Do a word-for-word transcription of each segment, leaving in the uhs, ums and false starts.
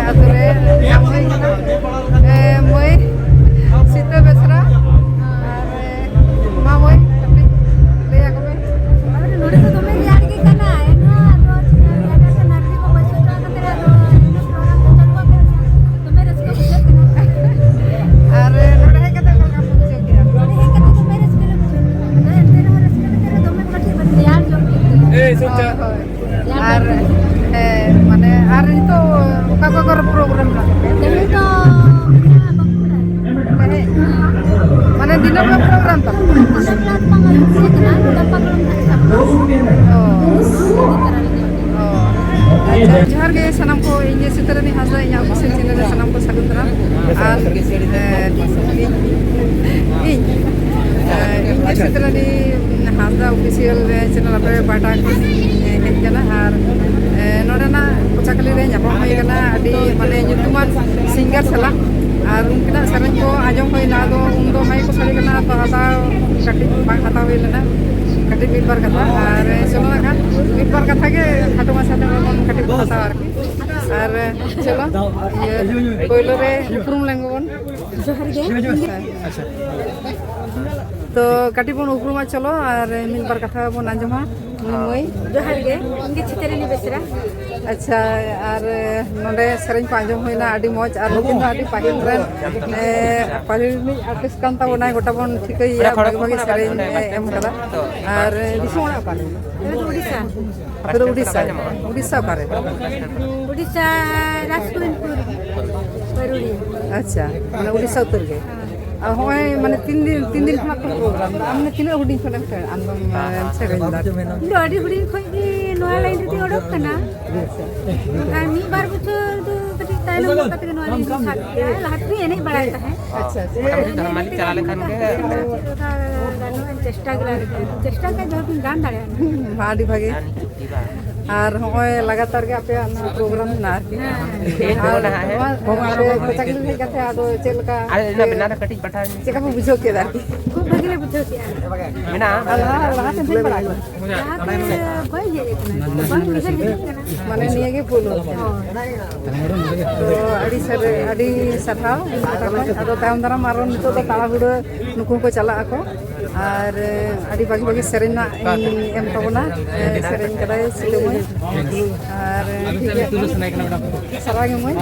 ᱟᱛᱳ ᱨᱮ ᱧᱟᱢ ᱦᱩᱭ ᱠᱟᱱᱟ᱾ ᱮ, ᱢᱟᱹᱭ ᱥᱤᱛᱟᱹ ᱵᱮᱥᱨᱟ ᱟᱨ, ᱮ, ᱢᱟ ᱢᱟᱹᱭ ᱠᱟᱹᱴᱤᱡ ᱞᱟᱹᱭ ᱟᱠᱚ ᱢᱮ᱾ ᱟᱨ ᱱᱚᱰᱮ ᱫᱚ ᱫᱚᱢᱮ ᱨᱮᱭᱟᱲ ᱜᱮ ᱠᱟᱱᱟ, ᱮᱱᱦᱚᱸ ᱟᱫᱚ ᱪᱤᱠᱟᱹ, ᱨᱮᱭᱟᱲ ᱨᱮ ᱱᱟᱨᱠᱮᱞ ᱠᱚ ᱵᱟᱹᱭᱥᱟᱹᱣ ᱦᱚᱪᱚ ᱟᱠᱟᱫ ᱛᱟᱞᱮᱭᱟ, ᱟᱫᱚ ᱮᱱᱦᱚᱸ ᱯᱨᱳᱜᱨᱟᱢ ᱠᱚ ᱪᱟᱹᱞᱩ ᱟᱠᱟᱱ ᱜᱮᱭᱟ, ᱫᱚᱢᱮ ᱨᱟᱹᱥᱠᱟᱹ ᱵᱩᱡᱷᱟᱹᱜ ᱠᱟᱱᱟ᱾ ᱟᱨ ᱱᱚᱰᱮ ᱦᱮᱡ ᱠᱟᱛᱮ ᱚᱠᱟ ᱞᱮᱠᱟ ᱯᱮ ᱵᱩᱡᱷᱟᱹᱣ ᱠᱮᱫᱟ? ᱱᱚᱰᱮ ᱦᱮᱡ ᱠᱟᱛᱮ ᱫᱚᱢᱮ ᱨᱟᱹᱥᱠᱟᱹ ᱞᱮ ᱵᱩᱡᱷᱟᱹᱣ ᱠᱮᱫᱟ, ᱟᱫᱚ ᱮᱱᱛᱮ ᱨᱮᱦᱚᱸ ᱨᱟᱹᱥᱠᱟᱹ ᱠᱟᱛᱮ ᱨᱮ ᱫᱚᱢᱮ ᱠᱟᱹᱴᱤᱡ ᱨᱮᱭᱟᱲ ᱧᱚᱜ ᱜᱮ ᱟᱹᱭᱠᱟᱹᱜ ᱠᱟᱱᱟ᱾ ᱦᱳᱭ᱾ ᱟᱨ, ᱦᱮᱸ, ᱢᱟᱱᱮ, ᱟᱨ ᱱᱤᱛᱚᱜ ᱚᱠᱟ ᱚᱠᱟ ᱠᱚᱨᱮ ᱯᱨᱳᱜᱨᱟᱢ ᱢᱮᱱᱟᱜ ᱛᱟᱯᱮᱭᱟ? ᱛᱮᱦᱮᱧ ᱫᱚ ᱢᱮᱱᱟᱜᱼᱟ ᱵᱟᱸᱠᱩᱲᱟ ᱨᱮ᱾ ᱦᱮᱸ᱾ ᱢᱟᱱᱮ, ᱫᱤᱱᱟᱹᱢ ᱜᱮ ᱯᱨᱳᱜᱨᱟᱢ ᱛᱟᱯᱮ? ᱫᱤᱱᱟᱹᱢ ᱨᱟᱛ ᱵᱟᱝ ᱦᱩᱭᱩᱜ ᱠᱟᱱᱟ, ᱜᱟᱯᱟ ᱠᱷᱚᱱ ᱦᱟᱸᱜ ᱥᱟᱵ ᱠᱟᱜᱼᱟ᱾ ᱚ᱾ ᱤᱫᱤ ᱛᱟᱨᱟ ᱞᱮᱜᱮ᱾ ᱚ᱾ ᱟᱪᱪᱷᱟ, ᱡᱚᱦᱟᱨ ᱜᱮ ᱥᱟᱱᱟᱢ ᱠᱚ, ᱤᱧ ᱜᱮ ᱥᱤᱛᱟᱹᱨᱟᱹᱱᱤ ᱦᱟᱸᱥᱫᱟ, ᱤᱧᱟᱹᱜ ᱚᱯᱷᱤᱥᱤᱭᱟᱞ ᱪᱮᱱᱮᱞ ᱨᱮ ᱥᱟᱱᱟᱢ ᱠᱚ ᱥᱟᱹᱜᱩᱱ ᱫᱟᱨᱟᱢ᱾ ᱟᱨ, ᱮ, ᱤᱧ, ᱤᱧ, ᱮ, ᱤᱧ ᱜᱮ ᱥᱤᱛᱟᱹᱨᱟᱹᱱᱤ ᱦᱟᱸᱥᱫᱟ ᱚᱯᱷᱤᱥᱤᱭᱟᱞ ᱪᱮᱱᱮᱞ ᱟᱯᱮ ᱯᱟᱦᱴᱟ ᱠᱷᱚᱱ ᱤᱧ ᱦᱮᱡ ᱠᱟᱱᱟ᱾ ᱟᱨ, ᱮ, ᱱᱚᱰᱮᱱᱟᱜ ᱠᱚᱪᱟᱠᱷᱟᱹᱞᱤ ᱨᱮ ᱧᱟᱯᱟᱢ ᱦᱩᱭ ᱠᱟᱱᱟ ᱟᱹᱰᱤ, ᱢᱟᱱᱮ, ᱧᱩᱛᱩᱢᱟᱱ ᱥᱤᱝᱜᱟᱨ ᱥᱟᱞᱟᱜ᱾ ᱟᱨ ᱩᱱᱠᱤᱱᱟᱜ ᱥᱮᱨᱮᱧ ᱠᱚ ᱟᱸᱡᱚᱢ ᱦᱩᱭᱱᱟ, ᱟᱫᱚ ᱩᱱᱫᱚ ᱢᱟᱭᱤᱠ ᱠᱚ ᱥᱟᱰᱮ ᱠᱟᱱᱟ, ᱛᱚ ᱦᱟᱛᱟᱣ ᱠᱟᱹᱴᱤᱡ ᱵᱟᱝ ᱦᱟᱛᱟᱣ ᱦᱩᱭ ᱞᱮᱱᱟ, ᱠᱟᱹᱴᱤᱡ ᱢᱤᱫ ᱵᱟᱨ ᱠᱟᱛᱷᱟ᱾ ᱟᱨ ᱪᱚᱞᱚ ᱱᱟᱜ ᱠᱷᱟᱱ ᱢᱤᱫ ᱵᱟᱨ ᱠᱟᱛᱷᱟ ᱜᱮ ᱠᱷᱟᱴᱚ ᱢᱟᱪᱷᱟ ᱛᱮ ᱵᱚᱱ ᱠᱟᱹᱴᱤᱡ ᱵᱚᱱ ᱦᱟᱛᱟᱣᱟ ᱟᱨᱠᱤ᱾ ᱟᱨ ᱪᱚᱞᱚ, ᱤᱭᱟᱹ, ᱯᱳᱭᱞᱳ ᱨᱮ ᱩᱯᱨᱩᱢ ᱞᱮᱱ ᱜᱮᱵᱚᱱ᱾ ᱡᱚᱦᱟᱨ ᱜᱮ᱾ ᱛᱚ, ᱠᱟᱹᱴᱤᱡ ᱵᱚᱱ ᱩᱯᱨᱩᱢᱟ, ᱪᱚᱞᱚ, ᱟᱨ ᱢᱤᱫ ᱵᱟᱨ ᱠᱟᱛᱷᱟ ᱵᱚᱱ ᱟᱸᱡᱚᱢᱟ᱾ ᱩᱱᱤ ᱢᱟᱹᱭ᱾ ᱡᱚᱦᱟᱨ ᱜᱮ, ᱤᱧ ᱜᱮ ᱪᱷᱤᱛᱟᱹᱨᱟᱹᱱᱤ ᱵᱮᱥᱨᱟ᱾ ᱟᱪᱪᱷᱟ, ᱟᱨ ᱱᱚᱰᱮ ᱥᱮᱨᱮᱧ ᱠᱚ ᱟᱸᱡᱚᱢ ᱦᱩᱭᱱᱟ, ᱟᱹᱰᱤ ᱢᱚᱡᱽ᱾ ᱟᱨ ᱱᱩᱠᱤᱱ ᱫᱚ ᱟᱹᱰᱤ ᱯᱟᱹᱦᱤᱞ ᱨᱮᱱ, ᱮ, ᱯᱟᱹᱦᱤᱞ ᱨᱤᱱᱤᱡ ᱟᱨᱴᱤᱥᱴ ᱠᱟᱱ ᱛᱟᱵᱚᱱᱟᱭ, ᱜᱚᱴᱟ ᱵᱚᱱ ᱴᱷᱤᱠᱟᱹᱭᱮᱭᱟ, ᱵᱷᱟᱜᱤ ᱵᱷᱟᱜᱤ ᱥᱮᱨᱮᱧ ᱮ ᱮᱢ ᱠᱟᱫᱟ᱾ ᱟᱨ ᱫᱤᱥᱚᱢ ᱚᱲᱟᱜ ᱚᱠᱟᱨᱮ? ᱟᱞᱮ ᱫᱚ ᱩᱲᱤᱥᱥᱟ᱾ ᱟᱯᱮ ᱫᱚ ᱩᱲᱤᱥᱥᱟ? ᱩᱲᱤᱥᱥᱟ ᱚᱠᱟᱨᱮ? ᱩᱲᱤᱥᱥᱟ ᱨᱟᱡᱽᱜᱳᱵᱤᱱᱫᱯᱩᱨ, ᱯᱟᱹᱨᱩᱲᱤ᱾ ᱟᱪᱪᱷᱟ, ᱢᱟᱱᱮ ᱩᱲᱤᱥᱥᱟ ᱩᱛᱟᱹᱨ ᱜᱮ᱾ ᱦᱮᱸ᱾ ᱟᱨ ᱦᱚᱸᱜᱼᱚᱭ, ᱢᱟᱱᱮ, ᱛᱤᱱ ᱫᱤᱱ, ᱛᱤᱱ ᱫᱤᱱ ᱠᱷᱚᱱᱟᱜ ᱯᱮ ᱯᱨᱳᱜᱨᱟᱢ ᱫᱟ? ᱟᱢ ᱢᱟᱱᱮ ᱛᱤᱱᱟᱹᱜ ᱦᱩᱰᱤᱧ ᱠᱷᱚᱱᱮᱢ ᱥᱮ-, ᱟᱢ ᱫᱚᱢ, ᱮ, ᱥᱮᱨᱮᱧ ᱫᱟ? ᱤᱧ ᱫᱚ ᱟᱹᱰᱤ ᱦᱩᱰᱤᱧ ᱠᱷᱚᱱ ᱜᱮ ᱱᱚᱣᱟ ᱞᱟᱭᱤᱱ ᱨᱮᱫᱚᱧ ᱚᱰᱚᱠ ᱠᱟᱱᱟ᱾ ᱢᱮᱱᱠᱷᱟᱱ ᱢᱤᱫ ᱵᱟᱨ ᱵᱚᱪᱷᱚᱨ ᱫᱚ ᱠᱟᱹᱴᱤᱡ ᱛᱟᱭᱱᱚᱢ ᱧᱚᱜ ᱠᱟᱛᱮ ᱜᱮ ᱱᱚᱣᱟ ᱞᱟᱭᱤᱱ ᱨᱤᱧ ᱥᱟᱵ ᱠᱮᱫᱟ᱾ ᱞᱟᱦᱟ ᱛᱮᱫᱚᱧ ᱮᱱᱮᱡ ᱵᱟᱲᱟᱭ ᱛᱟᱦᱮᱸᱫ᱾ ᱟᱪᱪᱷᱟ, ᱟᱪᱪᱷᱟ᱾ ᱟᱫᱚ ᱮᱱᱮᱡ ᱮᱱᱮᱡ ᱛᱮᱜᱮ ᱪᱮᱫ ᱞᱮᱠᱟ ᱜᱟᱱᱚᱜᱼᱟ, ᱪᱮᱥᱴᱟ ᱜᱮ ᱞᱟᱜᱟᱜᱼᱟ᱾ ᱪᱮᱥᱴᱟ ᱠᱷᱟᱡ ᱡᱟᱦᱟᱸ ᱛᱤᱱ ᱜᱟᱱ ᱫᱟᱲᱮᱭᱟᱜᱼᱟ᱾ ᱦᱩᱸ, ᱟᱹᱰᱤ ᱵᱷᱟᱜᱮ᱾ ᱟᱨ ᱦᱚᱸᱜᱼᱚᱭ ᱞᱟᱜᱟᱛᱟᱨ ᱜᱮ ᱟᱯᱮᱭᱟᱜ ᱱᱚᱣᱟ ᱯᱨᱳᱜᱨᱟᱢ ᱢᱮᱱᱟᱜᱼᱟ ᱟᱨᱠᱤ᱾ ᱟᱨ ᱱᱚᱣᱟ ᱟᱯᱮ ᱠᱚᱪᱟ ᱠᱷᱮᱞ ᱦᱮᱡ ᱠᱟᱛᱮ ᱟᱫᱚ ᱪᱮᱫ ᱞᱮᱠᱟ ᱟᱞᱮ ᱱᱚᱰᱮ ᱱᱟᱜ ᱠᱟᱹᱴᱤᱡ ᱯᱟᱴᱷᱟ ᱪᱮᱫ ᱞᱮᱠᱟ ᱯᱮ ᱵᱩᱡᱷᱟᱹᱣ ᱠᱮᱫᱟ ᱟᱨᱠᱤ? ᱠᱷᱩᱵ ᱵᱷᱟᱹᱜᱤ ᱞᱮ ᱵᱩᱡᱷᱟᱹᱣ ᱠᱮᱫᱼᱟ᱾ ᱢᱮᱱᱟᱜᱼᱟ᱾ ᱟᱨ ᱞᱟᱦᱟ, ᱞᱟᱦᱟ ᱥᱮᱫ ᱦᱮᱡ ᱵᱟᱲᱟ ᱟᱠᱟᱱᱟ? ᱞᱟᱦᱟ ᱛᱮ ᱵᱟᱹᱧ ᱦᱮᱡ ᱟᱠᱟᱱᱟ᱾ ᱵᱟᱝ ᱩᱭᱦᱟᱹᱨ ᱦᱤᱡᱩᱜ ᱠᱟᱱᱟ᱾ ᱢᱟᱱᱮ ᱱᱤᱭᱟᱹ ᱜᱮ ᱯᱳᱭᱞᱳ᱾ ᱦᱳᱭ᱾ ᱛᱚ ᱟᱹᱰᱤ ᱥᱟᱨ-, ᱟᱹᱰᱤ ᱥᱟᱨᱦᱟᱣ ᱤᱧ ᱯᱟᱦᱴᱟ ᱠᱷᱚᱱ᱾ ᱟᱫᱚ ᱛᱟᱭᱚᱢ ᱫᱟᱨᱟᱢ ᱟᱨᱚ ᱱᱤᱛᱚᱜ ᱫᱚ ᱛᱟᱲᱟᱦᱩᱲᱟᱹ ᱱᱩᱠᱩ ᱦᱚᱸᱠᱚ ᱪᱟᱞᱟᱜ ᱟᱠᱚ᱾ ᱟᱨ ᱟᱹᱰᱤ ᱵᱷᱟᱹᱜᱤ ᱵᱷᱟᱹᱜᱤ ᱥᱮᱨᱮᱧ ᱱᱟᱜ ᱮᱢ ᱛᱟᱵᱚᱱᱟ᱾ ᱥᱮᱨᱮᱧ ᱠᱟᱫᱟᱭ ᱥᱤᱞᱟᱹ ᱢᱟᱹᱭ᱾ ᱟᱨ ᱴᱷᱤᱠ ᱜᱮᱭᱟ, ᱥᱟᱨᱦᱟᱣ ᱜᱮ ᱢᱟᱹᱭ᱾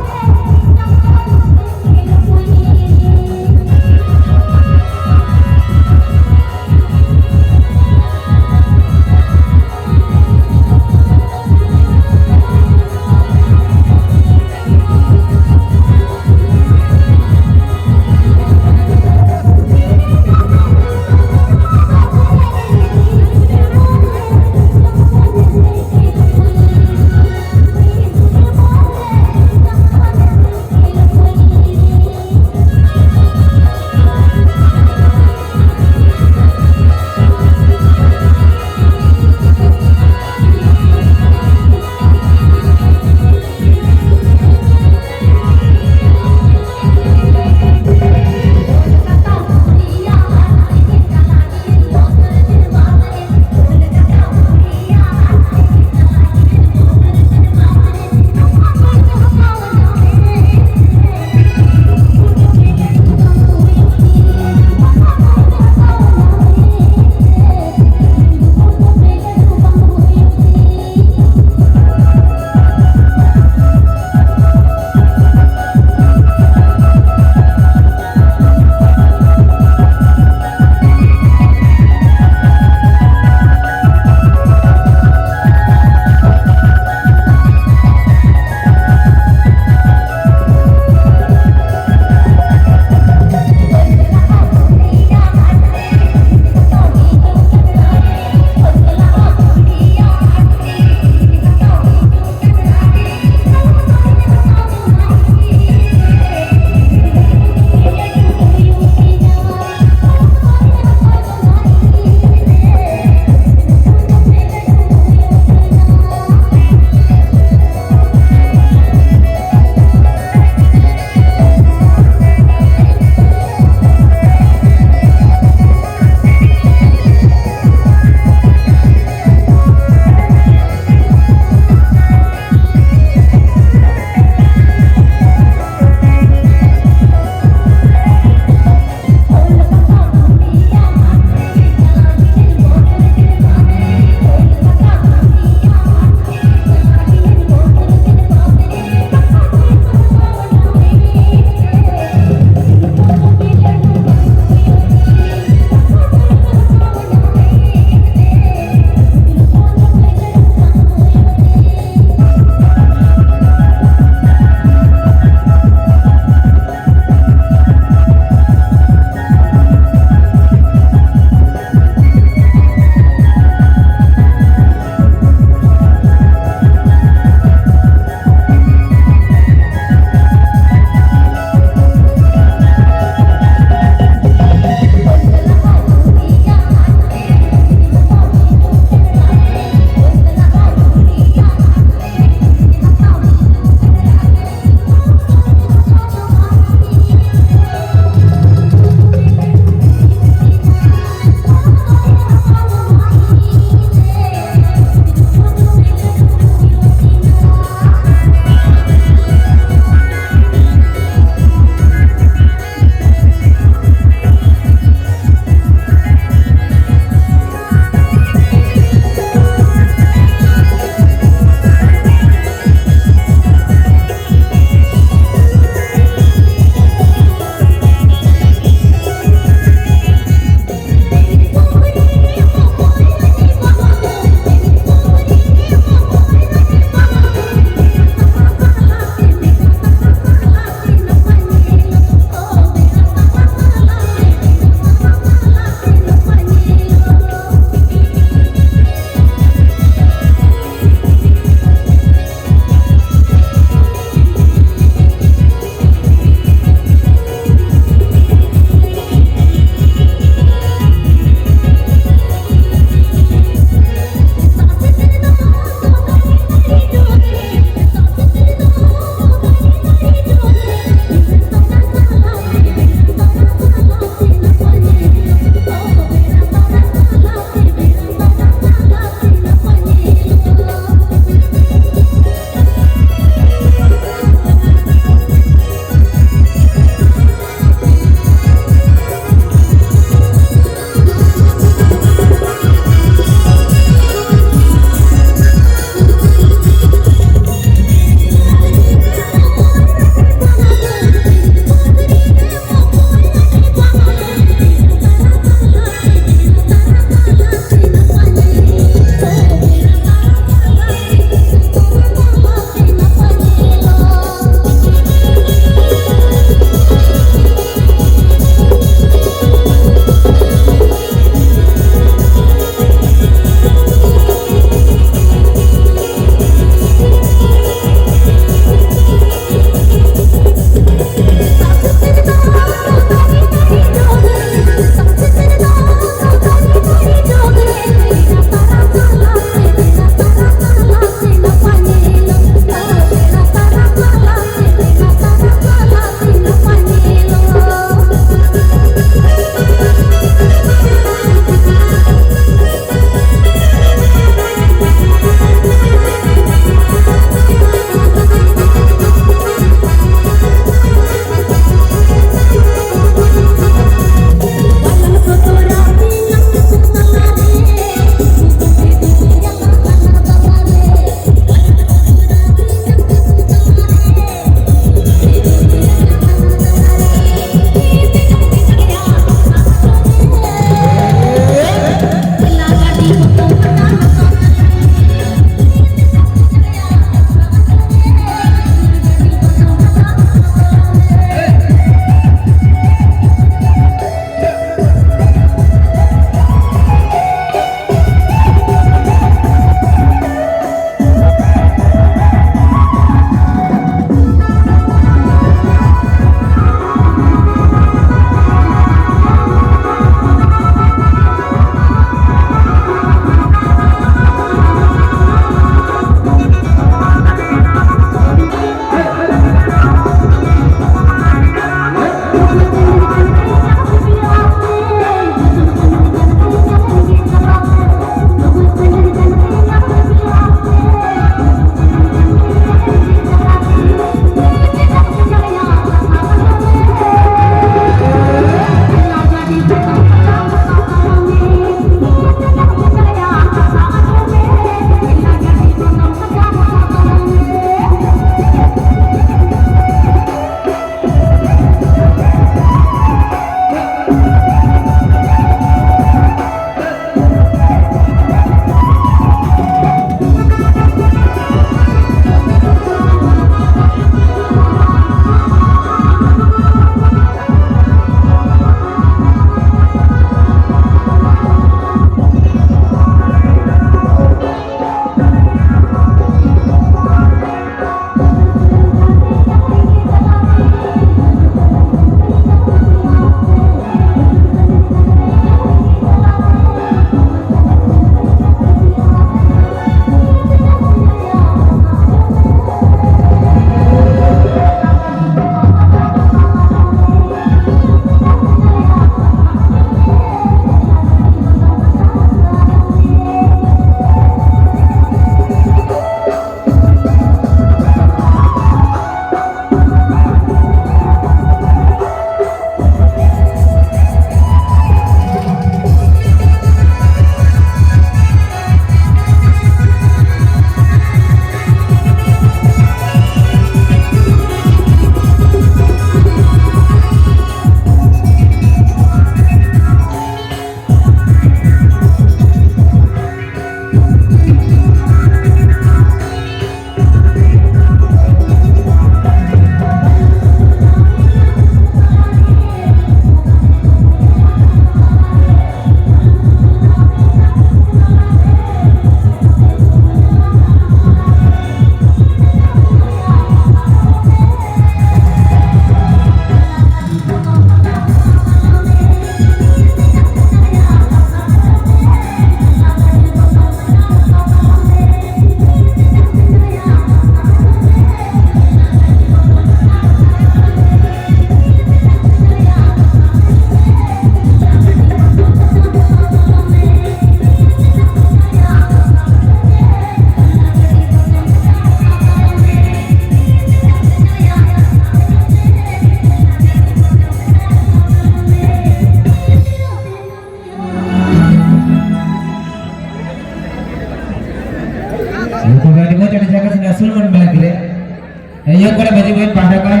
ᱤᱭᱟᱹ ᱠᱚᱨᱮ ᱢᱟᱹᱡᱷᱤ ᱵᱟᱵᱟ ᱯᱟᱦᱴᱟ ᱠᱷᱚᱱ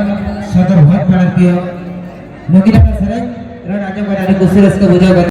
ᱥᱚᱫᱚᱨ ᱦᱚᱲ ᱯᱟᱲᱟ ᱛᱤᱭᱳ ᱱᱩᱠᱤᱱᱟᱜ ᱥᱮᱨᱮᱧ ᱨᱚᱲ ᱟᱸᱡᱚᱢ ᱠᱟᱛᱮ ᱟᱹᱰᱤ ᱠᱩᱥᱤ ᱨᱟᱹᱥᱠᱟᱹ ᱵᱩᱡᱷᱟᱹᱣ ᱠᱟᱱᱟ᱾